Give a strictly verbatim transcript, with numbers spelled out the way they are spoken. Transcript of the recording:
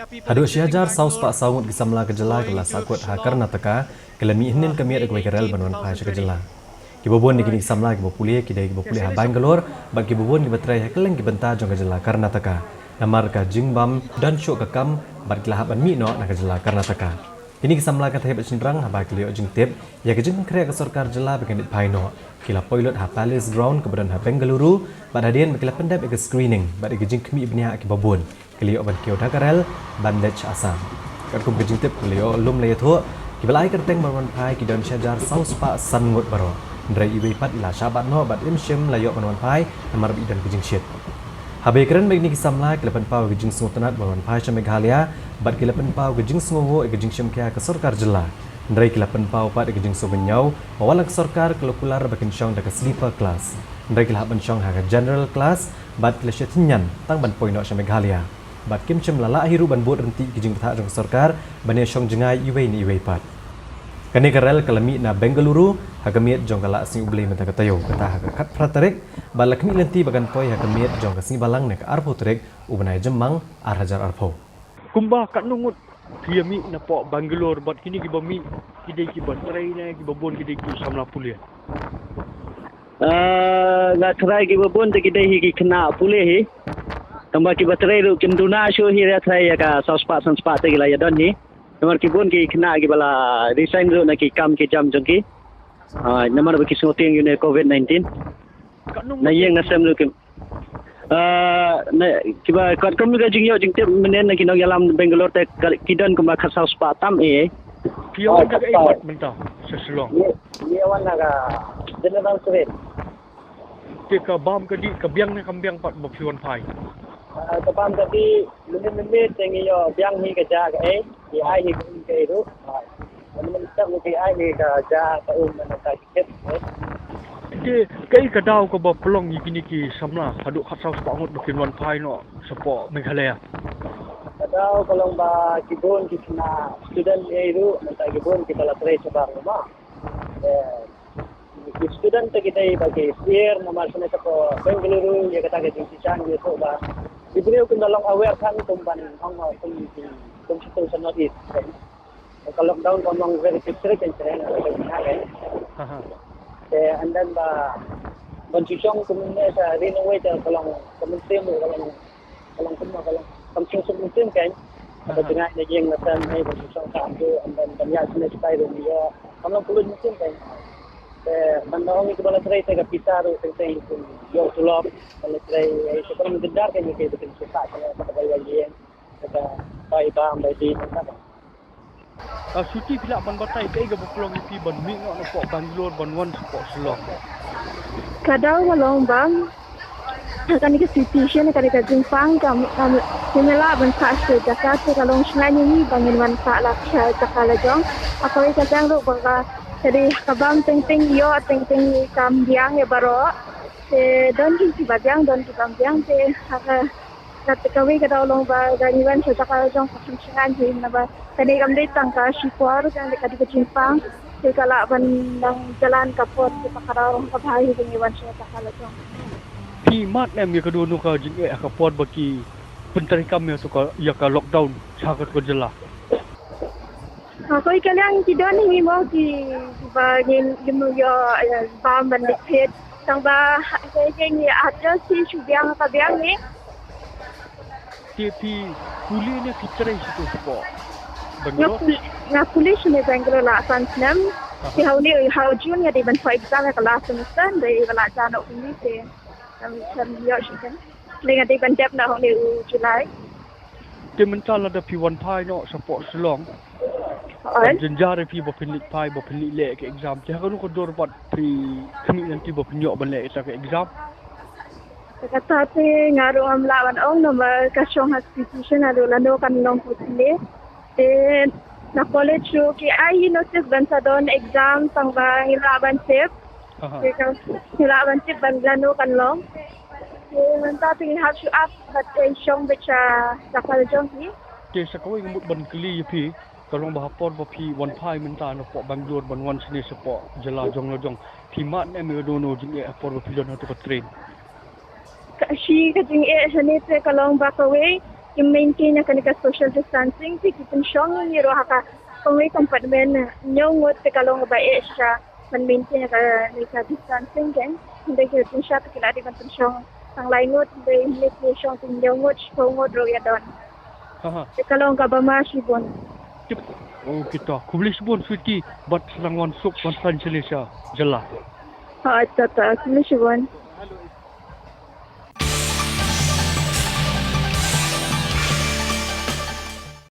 Haduh shi hajar saw spah saw ngut ki samla ka jylla kiba la sahkut ha Karnataka ki la mih hynnin ka miet ha kawei ka rel ban wan phai sha ka jylla. Kiba bun na kine ki samla kiba pule ki dei kiba pule ha Bangalore bad kiba bun kiba trei ha kylleng ki bynta jong ka jylla Karnataka. Namar ka jingbym don shuh ka kam bad ki la hap ban mih noh na ka jylla Karnataka. Kine ki samla ka thait bad shynrang haba ki la ïoh jingtip ïa ka jingpynkhreh ka sorkar jylla ba kin leit phai noh, ki la poi lut ha Palace Ground kaba don ha Bengaluru bad hadien ba ki la pyndep ïa ka screening bad ïa ka jingkhmih bniah kiba bun, ki la ïoh ban kiew da ka rel ban leit sha Assam. Katkum ka jingtip kaba la ïoh lum la ïathuh, kiba la ai kyrteng ban wan phai ki don shi hajar saw spah san ngut baroh. Hynrei iwei pat i la shah bat noh bad im shym la ïoh ban wan phai namar ba i don ka jingshit. Haba ïakren bad kine ki samla, ki la pynpaw ïa ka jingsngewtynnat ban wan phai sha Meghalaya bad ki la pynpaw ïa ka jingsngewbha ïa ka jingshim khia ka sorkar jylla. Hynrei ki la pynpaw pat ïa ka jingsngewbha ba wat la ka sorkar ka la kular ba kin shong da ka sleeper class, hynrei ki la hap ban shong ha ka general class bad ki la shah tynñiang tang ban poi noh sha Meghalaya. Bad kim shym la lah hi ruh ban bud ryntih ki jingbthah jong ka sorkar ban ïa shong jngai iwei na iwei pat. Kane ka rel ka la mih na Bengaluru ha ka miet jong ka Laisngi U Blei mynta ka taïew, kata ha ka khatphra tarik, bad la khmih lynti ba kan poi ha ka miet jong ka Sngi Balang na ka arphew tarik u bnai Jymmang ar hajar arphew. Kumba katno ngut ki ïa mih napoh Bangalore bad kine kiba mih ki dei kiba trei ne kiba bun ki dei ki samla pule? Ah, nga trai kiba bun te ki dei hi ki khynnah pule hi. Tangba kiba trei ruh kin duna shuh hi, ïa trai ïa ka saw spah san spah te ki la ïa don hi. Namar ki bun ki khynnah kiba la resign ruh na ki kam ki jam jong ki. Ah, namar ba ki sngewtieng ïa une covid nineteen. Katno ngut na ïing na sem ruh kim. Ah, na kiba katkum ka jingïoh jingtip mynne na ki nongïalam Bangalore te ka, ki don kumba khatsaw spah tam eh. Ki ïa wan da kaei pat mynta sha Shillong? Ngi, ngi ïa wan na ka General Train. Te ka bam ka dih ka biang ne kam biang pat ba phi wan phai? Ah, ka bam ka dih mynne mynne te ngi ïoh biang hi ka ja kaei, ki ai hi ka um kaei ruh. Ah, mynne mynne te ngi ai hi ka ja ka um na ka Te kaei ka daw kaba pynlong ïa kine ki samla haduh khatsaw spah ngut ba kin wan phai noh shapoh Meghalaya? Ka daw ka long ba ki bun ki khynnah student ei ruh, mynta ki bun kiba la trei shabar ma. Eh, ki student te ki dei ba ki sir namar shane shapoh Bengaluru ïa kata ka jingshisha ngi ïathuh ba ki briew kin da long aware than kum ban ong kum kum sha North East. Ka lockdown ka long very strict and strict and strict. Aha. Te and then ba ban shu shong kumne sa ri nongwei te ka long ka mynsiem ka long ka long kumno ka long kam shu shu mynsiem kan. Aha. Ba jngai na ïing na sem hei ban shu shong ka amju and then ban ïa shu ne shu kai ri ïa kam long pulun mynsiem kan. Te ban ong ïa kiba la trei te ka pisa ruh teng teng ïoh tulop ban la trei hei shu ka long jynjar kan ïa ki ba kin shu ka ka ba ïa ïing ka bai bam bai di kan. Ah, Sweety, phi lah ban batai kaei kaba pynlong ïa phi ban mih noh napoh Bangalore ban wan shapoh Shillong? Ka daw ka long ba ha kane ka situation, ha kane ka jingpang ka, ka, ka mela ban phah sha jaka te ka long sngewsih ïa ngi ba ngin wan phah la sha jaka la jong. Ha kawei ka liang ruh ba ka, ka dei ka bam teng teng ïoh teng teng kam biang ïa baroh. Te don ki kiba biang, don ki bym biang, te ha ka Kat kawei ka daw long ba ka ngi wan sha jaka la jong ka kham shngain hi naba kane kam dei tang ka shipor ka dei ka dei ka jingpang te ka lah ban nang jalan ka por te ka daw long ka bha hi ba ngi wan sha jaka la jong. Phi mad em ïa ka dono ka jingeh ha ka por ba ki pyntreikam ïa ka, ïa ka lockdown sha ka jylla? Ha kawei ka liang ki don hi mo ki ba ngin ïa bam ban leit phet tang ba ha ka ngi adjust hi shu biang ka biang hi. Te phi pule ne phi trei shato shapoh Bangalore? Nga pule, nga pule shane Bangalore la san snem. Aha. Te ha une ha u June nga dei ban poi exam ïa ka last semester, dei ba la jan u pule te. Nga dei ban dep na ha une u July. Te mynta lada phi wan phai noh shapoh Shillong. Oi. Jynjar ïa phi ba phin leit phai, ba phin leit leh ka exam. Te ha kano ka dur pat phi khmih lynti ba phin ïoh ban leh ïa ka exam? Kata te nga ruh ngam lah ban ong namar ka shong ha situation haduh lano kan long kumne. Te na college ruh ki ai hi notice ban sa don exam tang ba ngi lah ban tip. Aha. Te ka ngi lah ban tip ban lano kan long. Te mynta te ngi hap shu ap bad te shong bad sha jaka la jong hi. Te sa kawei nga mut ban kylli ïa phi, ka long ba ha por ba phi wan phai mynta napoh Bangalore ban wan shane shapoh jylla jong la jong, phi mad ne em ïa ka dono jingeh ha por ba phi don hato ka train? Ka shi ka jingeh shane te ka long ba kawei ki maintain ïa kane ka social distancing, te ki pynshong ïa ngi ruh ha ka kawei compartment hynñiew ngut, te ka long kaba eh shisha ban maintain ïa kane ka distancing, kan. Hynrei ki pynshong, te ki la dei ban pynshong tang lai ngut, hynrei hynrei ki shong te hynñiew ngut, shiphew ngut ruh ïa don. Aha. Te ka long kaba ma shibun. Tip. Oh, kita. Khublei shibun Sweety, bad sa nang wan suk wan saiñ shane sha jylla. Ha, tata. Khublei shibun.